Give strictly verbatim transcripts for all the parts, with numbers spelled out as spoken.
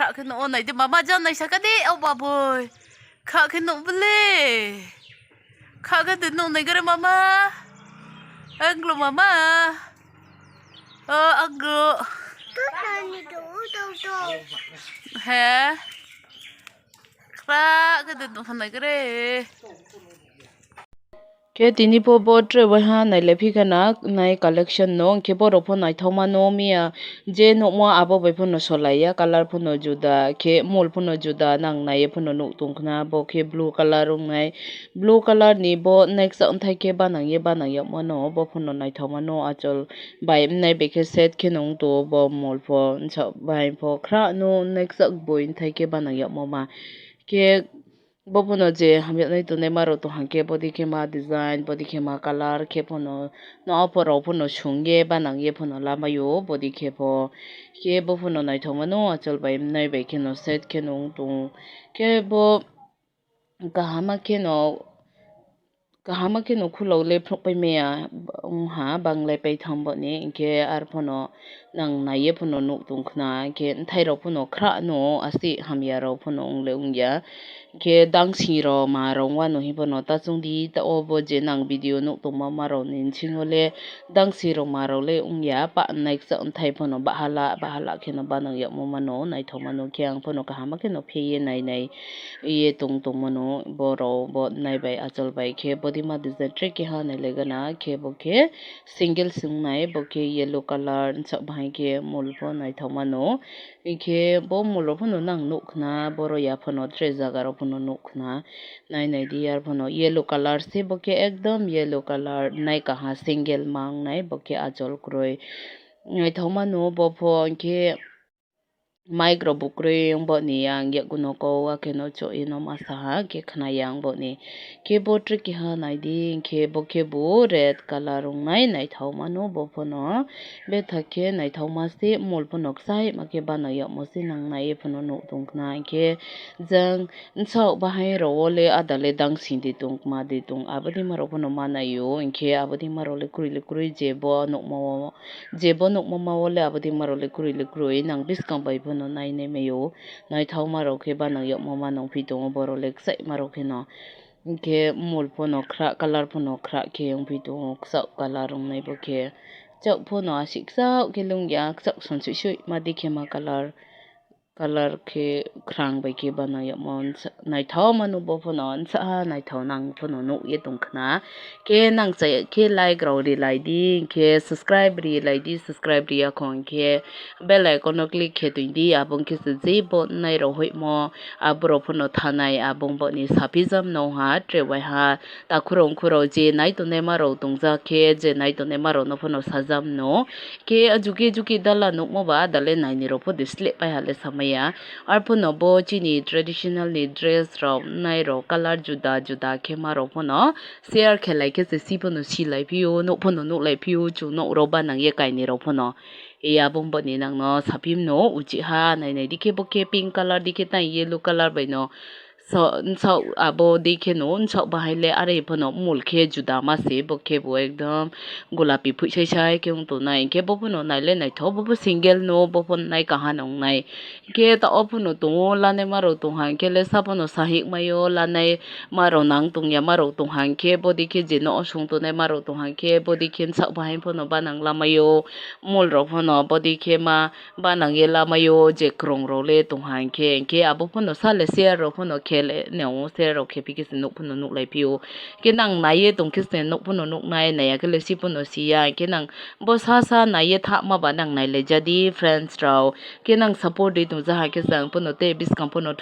Kha khe nuh o nai di mama, jang naisa ka di, o baboi. Kha khe nuh bole. Kha khe de nuh nai gare mama. Anglo mama. O, anglo. He. Kha khe de nuh nai gare. Khe tini pho bo tre waiha nailai phi khana nai collection no, hing khe borao pho naithaoma no miya je nuhmo abo bai pho no solai ya, color pho no juda, khe mol pho no juda, nang nai ye pho no nuh tong khna, bo khe blue color ong nai, blue color ni bo neksa bthai khe banang ye banang yagmo no, bo pho no naithaoma no achol bai mnai bai khe set khe nung tong bo mol pho, nsa bai pho khra no neksa boi bthai khe banang yagmo ma. Khe bo pho no je hamya nai tongnai ma rao tong hang khe, bodei khe ma design, bodei khe ma color khe pho no, no pho rao pho no sung ye banang ye pho no lamai ou, bodei khe pho. Khe bo pho no naithaoma no achol bai mnai bai khe no set khe nung tong. Khe bo kahama khe no, kahama khe no khulao le phnuhpai mai ya, ong ha, banglai pai tham bo ni, hing khe ar pho no nang nai ye pho no nuh tong khna, hing khe bthai rao pho no khra no, asti hamya rao pho no ong le ong ya. Hing khe dangsing rao ma rao ong wa no hing pho no ta chung di, taoh wo bo je nang video nuh tongmo ma rao ni bsing yo le dangsing rao ma rao le ong ya, pa nai kcha bthai pho no bahala bahala khe no banang yagmo ma no, naithaoma no khe ang pho no kahama khe no phe ye nai nai ye tong tongmo no, bo rao bo nai bai achol bai khe bodei ma design tre keha nailai gana, khe bo khe single sung nai, bo khe yellow color, nsa bahai khe mol pho naithaoma no. Hing khe bo mol rao pho no nang nuh khna, boro ya pho no tre zaga rao pho no nuh khna. Nai nai di ar pho no yellow color se, bo khe ekdom yellow color, nai kaha single mang nai, bo khe achol kroi. Naithaoma no bo pho, hing khe mic rao bu kroi ong bo ni, ang yakgu no kau akhe no choh ye no ma sa ha, khe khna ya ong bo ni. Khe bo tre keha nai di, hing khe bo khe bu red color ong nai, naithaoma no bo pho no. Betha khe naithaoma se, mol pho no kchaima khe banang yagmo se, nang nai ye pho no nuh tong khna, hing khe jang nsaoh bahai rao wo le ada le dangsing di tong, kma di tong, abo dei ma rao pho no ma nai ou, hing khe abo dei ma rao le kroi le kroi, je bo nuhmo, je bo nuhmo ma wo le abo dei ma rao le kroi le kroi, nang buskang bai pho no nai nai mai ou, naithaoma rao khe banang yagmo ma nung phi tong ou, boro le kchaima rao khe no. Hing khe mol pho no khra, color pho no khra khe ongphi tong ou, kchaoh color ong nai bo khe. Kchaoh pho no asi kchaoh khe lung ya, kchaoh sonsoih soih ma di khe ma color, color khe khrang bai khe banang yagmo, naithaoma no bo pho no, nsa ha naithao nang pho no nuh ye tong khna. Khe nang chaya khe like rao rilai di, hing khe subscribe rilai di, subscribe ri ya khong khe bell icon no click khe toing di, abo ong khe se je bo nai rao hoihmo, abo rao pho no thanai, abo ong bo ni saphijam no ha, tre waiha, takhu rao ongkhu rao je nai tongnaima rao tongja khe, je nai tongnaima rao no pho no sajam no. Khe juge juge dala nuhmo ba ada le nai ni rao pho de slehpai ha le samai ya. Ar pho no bo chini traditional ni dress rao, nai rao color juda juda khe ma rao pho no share khelai khe se si pho no silai phi ou, nuh pho no nuhlai phi ou, chung nouh rao banang ye kai ni rao pho no. Iya bung bo ni nang no saphi mno uchih ha, nai nai di khe bo khe pink color di khe tai yellow color bai no. Nsaoh abo di khe no, nsaoh bahai le are pho no mol khe juda ma se, bo khe bo ekdom gulapi phoih sai sai khe ong tongnai, hing khe bo pho no nai le naithao, bo pho single no, bo pho nai kaha nung nai. Hing khe taoh wo pho no tong ou, lanaima rao tong ha, hing khe le sa pho no sahih mai ou, lanaima rao nang tong ya ma rao tong ha, hing khe bo di khe je no sung tongnaima rao tong ha, hing khe bo di khe nsaoh bahai pho no banang lamai ou, mol rao pho no bo di khe ma banang ye lamai ou, je krung rao le tong ha, hing khe, hing khe abo pho no sa le share rao pho no khe le nang ou, share rao khe phi khe se nouh pho no nuhlai phi ou. Khe nang nai ye tong khe se nouh pho no nuh nai, nai ya khe le si pho no si ya, hing khe nang bo sa sa nai ye thahma ba nang nailai ja di friends rao. Khe nang support ri tong ja ha khe se ang pho no te buskang pho no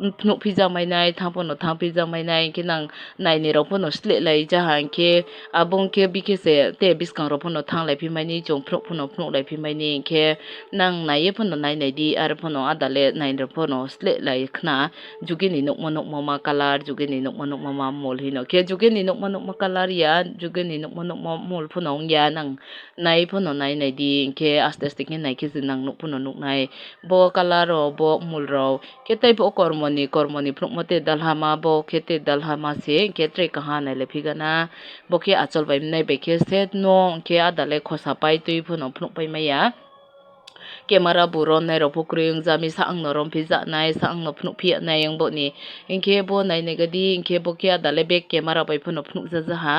phnuh phi ja mai nai, thanng pho no thanng phi ja mai nai, hing khe nang nai ni rao pho no slehlai ja ha, hing khe abo ong khe bi khe se te buskang rao pho no thannglai phi mai ni, chung phnuh pho no phnuhlai phi mai ni, hing khe nang nai ye pho no nai nai di, are pho no ada le nai rao pho no slehlai khna. Juge ni nuhmo nuhmo ma color, juge ni nuhmo nuhmo ma mol hing no. Khe juge ni nuhmo nuhmo color ya, juge ni nuhmo nuhmo mol pho no ong ya, nang nai pho no nai nai di, hing khe aste aste khe nai khe se nang nuh pho no nuh nai. Bo color rao, bo mol rao. Khe tai pho kormo ni, kormo ni phnuhmo te dalha ma, bo khe te dalha ma se, hing khe tre kaha nailai phi gana. Bo khe achol bai mnai bai khe set no, hing khe ada le khosa pai tui pho no phnuhpai mai ya. Camera bu ronnai rao pho kroi ong ja mi, sa ang no romphi ja nai, sa ang no phnuhphi ya nai ong bo ni. Hing khe bo nainai ga di, hing khe bo khe áda le back camera bai pho no phnuh ja ja ha.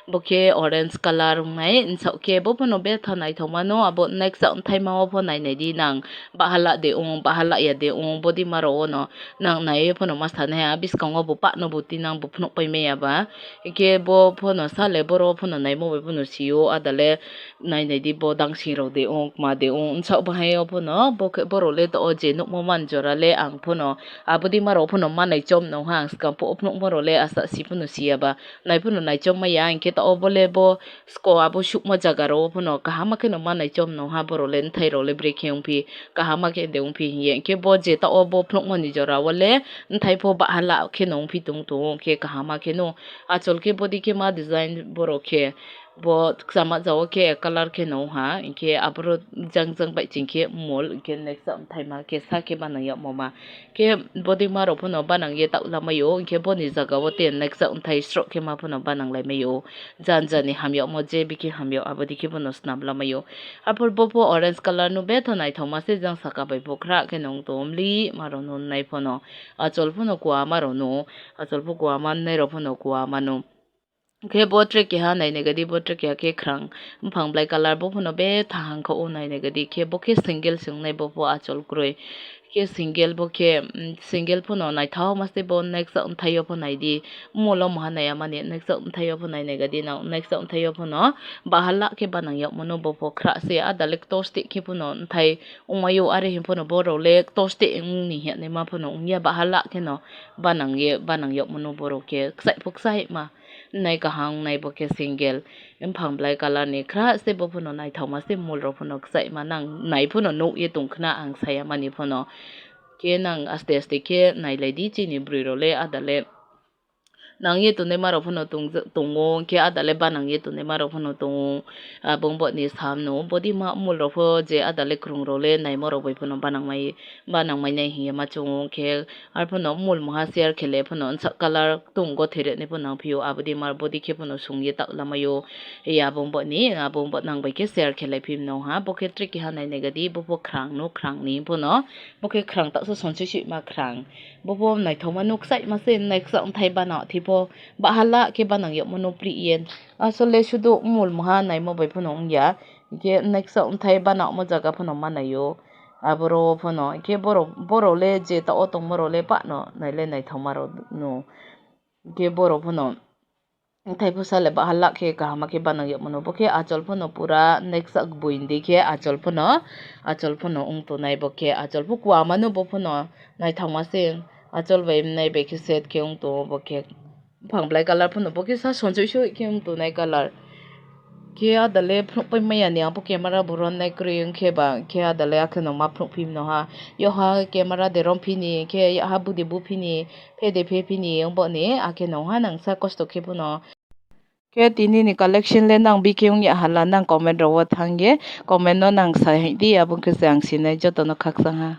Bo khe orange colour ong nai, bsaoh khe bo pho no betha naithaoma no, abo nekchak bthaima wo pho nainai di nang, bahala de ong, bahala ya de ong, bodei ma rao wo no nang nai ye pho no ma sa nai ha, buskang wo bu pah no bu tinang bu phnuhpai mai ya ba. Hing khe bo pho no sa le boro pho no naimo bai pho no si ou, áda le nainai di bo dangsing rao de ong, kma de ong, bsaoh bahai yo pho no, bo khe boro le taoh wo je nuhmo man jora le ang pho no, abo dei ma rao pho no manai chom nung ha, ang skang phuh wo phnuhmo rao le asa si pho no si ya ba, nai pho no naichom mai ya, hing khe taoh wo bo le bo sko abo suhmo zaga rao wo pho no kaham khe no manai chom nung ha, boro le bthai rao le brekhe ongphi, kaham khe de ongphi hing ye, hing khe bo je taoh wo bo phnuhmo ni jora wo le bthai pho bahala khe no ongphi tong tong ou, hing khe kaham khe no. Achol khe bodei khe ma design boro khe, bo kchama ja wo khe colour khe no ong ha, hing khe aboro jang jang baihching khe mol, hing khe nekchak bthaima khe sa khe banang yagmo ma. Khe bodei ma rao pho no banang ye taoh lamai ou, hing khe bo ni zaga wo te nekchak bthai sroh khe ma pho no banang laimai ou. Jan jan ni hamyagmo je bikhe hamyag abo dei khe pho no snam lamai ou. Arphuh bo pho orange colour no betha naithaoma se, jang sahka bai pho khra khe no ong tong ou, mlima rao no nai pho no. Achol pho no kuama rao no, achol pho kuama, nai rao pho no kuama no. Khe bo tre keha nainai ga di, bo tre keha khe khrang, mphang blai colour, bo pho no betha hangkhaoh ou, nainai ga di. Khe bo khe single se ong nai, bo pho achol kroi. Khe single bo khe, single pho no naithaoma se, bo nekchak bthai yo pho nai di. Mol wo mungha nai ya mani, nekchak bthai yo pho nainai ga di nang, nekchak bthai yo pho no bahala khe banang yagmo no, bo pho khra se, áda le ktosteh khe pho no bthai ongmai ou, are hing pho no boro le ktosteh ong ni hing ye naima pho no ong ya, bahala khe no banang ye, banang yagmo no boro khe kchaih pho kchaihma. Nai kaham nai bo khe single, mphang blai colour ni khra se, bo pho no naithaoma se, mol rao pho no kchaihma, nang nai pho no nuh ye tong khna ang sa ya mani pho no. Khe nang aste aste khe nailai di, chini broi rao le áda le nang ye tongnaima rao pho no tong, tong ou, khe áda le banang ye tongnaima rao pho no tong ou. Abo ong bo ni sam no, bodei ma mol rao pho je áda le krung rao le naimo rao bai pho no banang mai, banang mai nai hing ye ma choung ou, khe arphuh no mol mungha share khe le pho no bsaoh colour tong gothe re nai pho nangphi ou, abo dei ma bodei khe pho no sung ye taoh lamai ou. Abo ong bo ni, abo ong bo nang bai khe share khe laiphi nung ha, bo khe tre keha nainai ga di, bo pho khrang no, khrang ni pho no, bo khe khrang taoh so sonsoisoima khrang. Bo pho naithaoma no, kchaihma se, nekchak bthai banang thi pho, bahala khe banang yagmo no prih ye. Asol le sudu mol mungha naimo bai pho no ong ya, hing khe nekchak bthai banangmo zaga pho no ma nai ou. Aboro pho no, hing khe boro, boro le je taoh wo tongmo rao le pah no nai le naithaoma rao no. Hing khe boro pho no bthai pho sa le bahala khe kaham khe banang yagmo no, bo khe achol pho no pura nekchak gboi dei khe achol pho no, achol pho no ong tongnai bo khe, achol pho kuama no, bo pho no naithaoma se, achol bai nai bai khe set khe ong tong ou bo khe. Mphang blai colour pho no bo khe sa sonsoisoih khe ong tongnai colour. Khe áda le phnuhpai mai ya ni, ang pho camera bu ronnai kroi ong khe ba, khe áda le akhe no ma phnuhphi no ha. Yakha camera de romphi ni, khe yakha bu de buphi ni, phe de phephi ni, ong bo ni, akhe no ha nang sa kosto khe pho no. Khe tini ni collection le nang bikhe ong ya hala, nang comment rao wo thanng ye, comment no nang sa hing di, abo khe se ang sinai joto no khakchang ha.